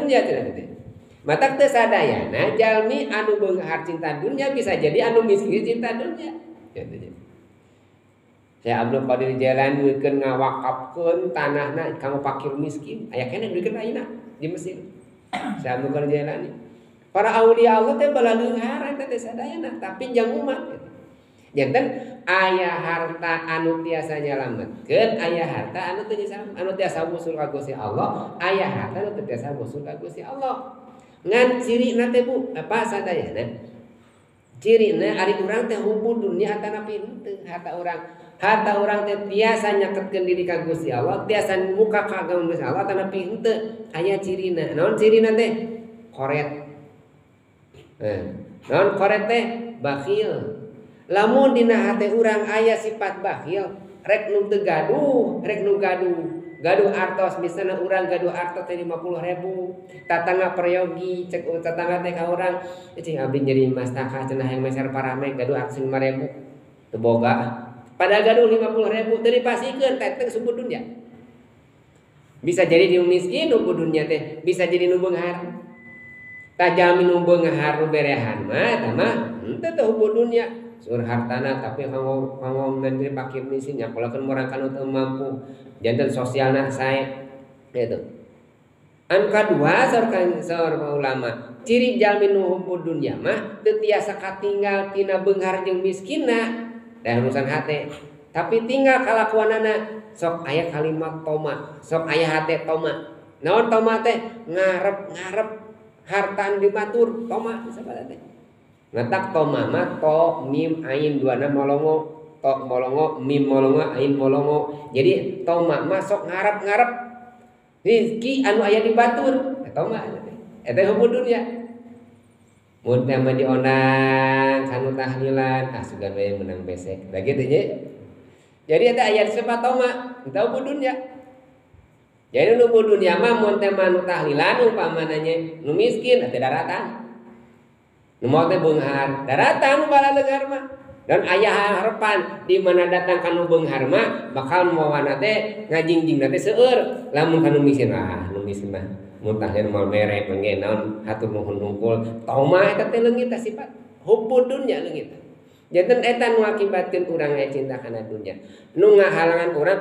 dunia cenah teh. Matak teu sadayana jalmi anu beunghar cinta dunia bisa jadi anu miskin cinta dunia. Saya Abdul Qadir Jailani meukeun ngawakafkeun tanahna kanggo fakir miskin. Aya keneh duikeun ayeuna di Mesir. Saya Abdul Qadir Jailani. Para aulia Allah teh balaleunghar eta teh sadayana tapi jang umat gitu. Janten aya harta anu tiasa nyalametkeun, aya harta anu teu anu tiasa wusul ka Gusti Allah, aya harta anu teu tiasa wusul ka Gusti Allah. Ngan cirina teh Bu, apa sadayana? Cirina ari urang teh hubbu dunya atanapi henteu harta urang. Harta urang teh tiasa nyaketkeun diri ka Gusti Allah, tiasa muka ka agama Gusti Allah atanapi henteu. Aya cirina. Naon cirina teh? Koret. Naon koret teh? Bakhil. Lamun dina hate urang aya sifat bakhil, rek nu teu gaduh, rek nu gaduh. Gaduh artos misalna urang gaduh artos teh 50.000, tatangga peryogi cek tatangga teh ka urang, cing abdi nyeri mastaka cenah hayang meser parame gaduh artos 5.000. Teu boga. Padahal gaduh 50.000 teu dipasikeun teh teh hubbu dunya. Bisa jadi nu miskin hubbu dunya teh, bisa jadi nu beunghar. Tah jalmi nu beunghar nu berehan mah tah mah henteu teh hubbu dunya. Sur hartana tapi kanggo kanggo menteri fakir miskin nyakolakeun murang kanu teu mampu janten sosialna sae gitu. Anu kadua saur ulama ciri jalmi nu hubbu dunya mah teu tiasa katinggal tina beunghar jeung miskinna da urusan hate tapi tinggal kalakuanana sok aya kalimat toma sok aya hate toma naon toma teh ngarep-ngarep harta anu dibatur toma disebutna teh. Ngatak toma mah to mim ain duana molongo to molongo mim molongo ain molongo. Jadi toma mah sok ngarep-ngarep rezeki anu aya di batur eta mah eta hubbu dunya. Mun teh mah diondang kanu tahlilan ah sugan we menang besek. Da kitu nya. Jadi eta aya sifat toma eta hubbu dunya. Jadi nu hubbu dunya mah mun teh mah nu tahlilan umpamana nya nu miskin teh daratan. Nu maot teh beunghar, daratan nu balaleunghar mah. Dan aya harapan di mana datang kanu beunghar mah bakal mawana teh ngajingjingna teh seueur. Lamun kanu miskin ah nu miskin mah mun tahlil moal mere mangge naon hatur nuhun hungkul. Toma eta teh leungit teh sifat hubbu dunya leungit. Janten eta nu akibatkeun urang aya cinta kana dunya. Nu ngahalangan urang